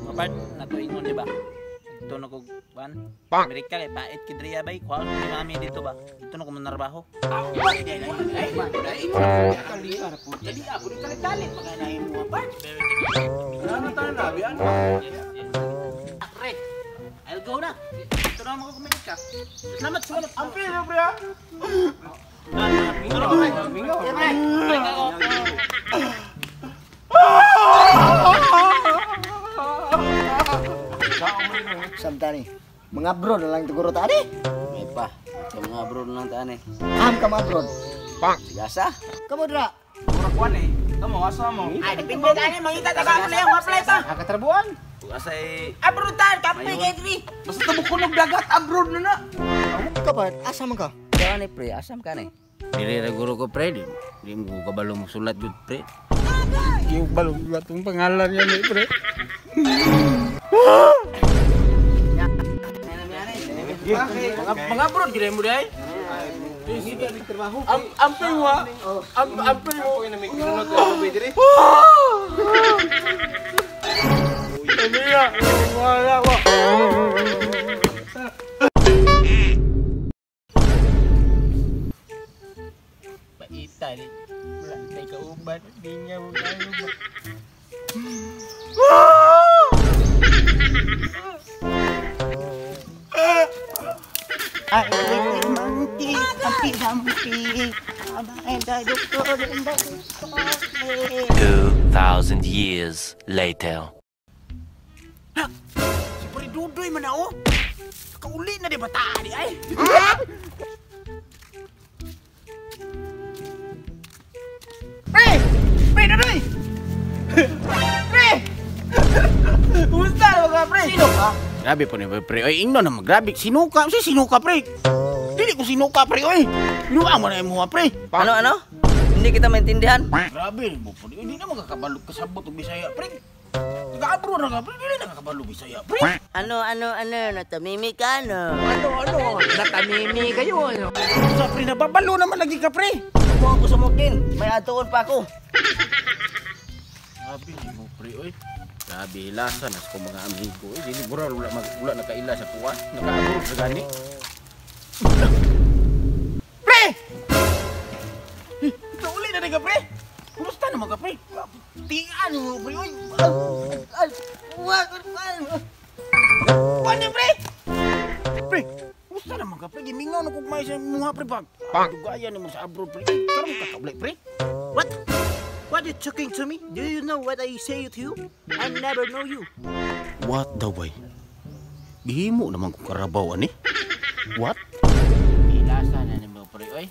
Mapart, nato ingon di ba? Dito na ko kuan. Amerika kay pait kidriya bay. Kuan ni mami dito ba? Dito na ko manarbaho. Dali ako ni kalit-kalit maganahin mo part. Ano tayo na? Bian? Pre, I'll go na. Dito na ako Amerika. Salamat, salamat. Ang pino pre ah. Mingaw. Pre, balik ako. Samtani. Mga bro na lang tuguro tani. May pa. Sa mga abroad lang taan eh. Am ka mga bro. Sigasa. Kamu dra. Mura kuan eh. Kamo asa mo? Ay, depende tayo. Mangita ta ka na yung apply pa. Nakatrabuan. Asay Abroad tayo. Kape kay diri. Basta tubok dagat abroad na na. Kapat, asa man ka? Ka ni pre, asam ka ni. Dili ra guro ko pre. Di mo ko kabalo mo sulat gud pre. Yung balong atong pangalan niya ni pre. Mga abroad gid mo dai. Am amping mo. Am amping mo. Emilia, wala ko. Paita ni. Wala tay kauban, di niya mo kayo. I little monkey, humpy dumpy. And the doctor and the 2,000 years later. Si Pre Dudoy man na oh. Kauli na di ba ta di ay? Pre! Pre Dudoy! Pre! Kumusta mga pre? Sino ka? Grabe po ni pre. Oy, ingno na grabe. Sinuka, si sinuka pre. Dili ko sinuka pre oy. Binuang mo na imo pre. Ano ano? Hindi kita maintindihan. Grabe mo pre. Hindi na makakabalo kasabot og Bisaya pre. Nag-abro na ka pre, dili na kakabalo Bisaya pre. Ano ano ano natamimi ka no? Ano ano? Natamimi kayo ano? Sa pre nababalo naman lagi ka pre. Huwag ako sumukin. May atuon pa ako. Grabe mo pre oy. Grabe hilasa nas ko mga amigo oy. Dili mura wala mag wala nakaila sa kuan. Nakaabro sa gani. Pre! Ikaw uli na ka pre. Kumusta naman ka pre? Tian mo pre oy. Ay, wag Paano pre? Pre, kumusta naman ka pre? Gimingaw na kog may sa mga pre bag. Dugayan nimo sa abroad pre. Karon ka kaulay pre. What? What you talking to me? Do you know what I say to you? I never know you. What daw bay? Gihimo naman kong karabaw ani. What? Ilasa na nimo pre oy.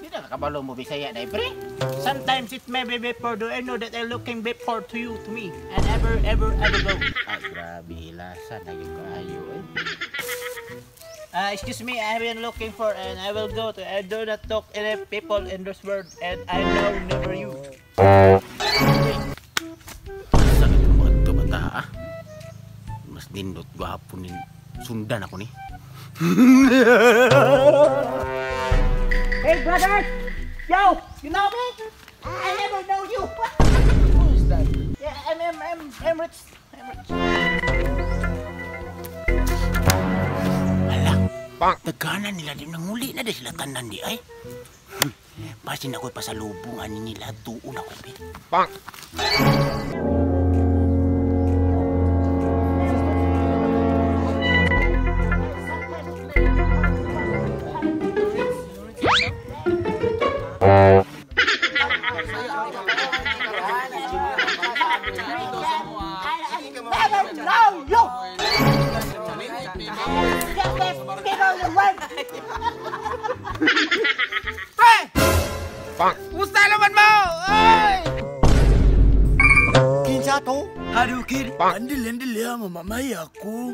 Di na kakabalo mo Bisaya dai pre. Sometimes it may be before do I know that I looking before to you to me and ever ever ever go. Ay grabe ilasa na gyud kaayo oy. Excuse me, I have been looking for and I will go to I do not talk any people in this world and I know never you. Sa itong mga ito bata ah. Mas nindot gwapo ni sundan ako ni. Hey brother! Yo! You know me? I never know you. Who is that? Yeah, I'm rich. I'm rich. Hala, nagkana nila di nanguli na di sila tanan di ay. Basin ako'y pasalubong ani nila tuon ako be. Never know you! People in the world! Pre! Kumusta naman mo? Ay! Kinsa to? Hadukir, andil-andil ya mamamay ako.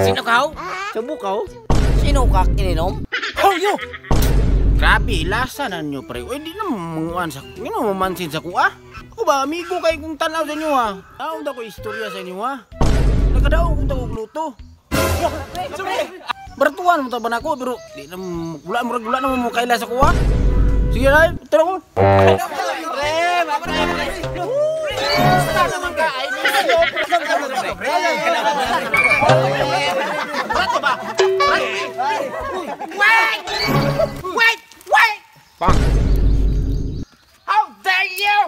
Sino ka? Subukaw? Sino ka ininom? How you? Grabe, ilasa na nyo pre. Uy, di na manguan sa, di na mamansin sa kuha. Ako ba, amigo kay kung tanaw sa inyo ha. Taon da ko istorya sa inyo ha. Nakadaong kong tagog luto. Bertuan mo taban ako pero di na wala mo wala na mo kaila sa kuha. Sige na, tara ko. Pre, pre, pre. Kumusta naman ka? Ay, Rato ba? Wait! Wait! Wait! How dare you!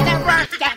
Never get